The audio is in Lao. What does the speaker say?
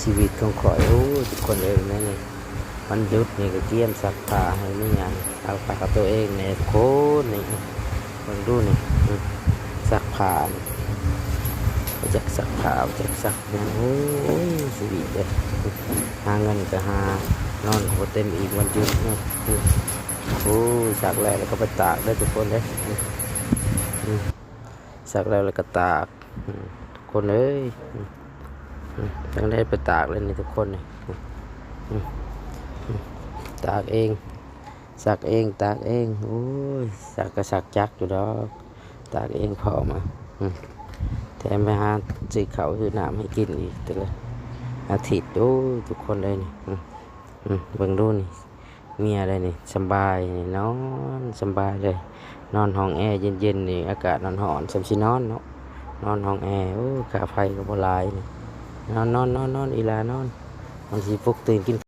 ຊີວິດຂອງຂ້ອຍ ໂອ້ຍ ທຸກຄົນເອີຍ ແມ່ນນີ້ ວັນຢຸດນີ້ກໍກຽມຊັກຜ້າໃຫ້ເມຍ ຊັກຜ້າກັບຕົວເອງແດ່ ທຸກຄົນນີ້ ເບິ່ງດູນີ້ ຊັກຜ້ານີ້ ບໍ່ຈັກຊັກຜ້າ ບໍ່ຈັກຊັກຫຍັງ ໂອ້ຍ ຊີວິດເອີຍ ຫາເງິນກໍຫາ ນອນກໍບໍ່ເຕັມອີກ ວັນຢຸດນີ້ ໂອ້ຍ ຊັກແລ້ວ ແລ້ວກໍໄປຕາກເດີ ທຸກຄົນເດີ ອືມ ຊັກແລ້ວ ແລ້ວກໍຕາກ ອືມ ທຸກຄົນເອີຍ ອືມ ອືມ ຈັ່ງໄດ້ໄປຕາກແລ້ວນີ້ ທຸກຄົນນີ້ ອືມ ອືມ ອືມ ຕາກເອງ ຊັກເອງ ຕາກເອງ ໂອ້ຍ ຊັກກໍຊັກຈັກຢູ່ດອກ ຕາກເອງພ້ອມ ອືມ ແຖມໄປຫາຊື້ເຂົ້າຊື້ນ້ຳໃຫ້ກິນອີກ ແຕ່ລະອາທິດ ໂອ້ຍ ທຸກຄົນເອີຍນີ້ ອືມ ອືມ ເບິ່ງດູນີ້ ເມຍໄດ໋ນີ້ ສຳບາຍນີ້ ນອນສຳບາຍເລີຍ ນອນຫ້ອງແອເຢັນໆ ນີ້ ອາກາດຮ້ອນໆ ສ່ຳຊິນອນເນາະ ນອນຫ້ອງແອ ໂອ້ ຄ່າໄຟກໍບໍ່ຫຼາຍນີ້ ນອນໆ ອີ່ຫຼ້ານອນ ມັນຊິປຸກຕື່ນກິນ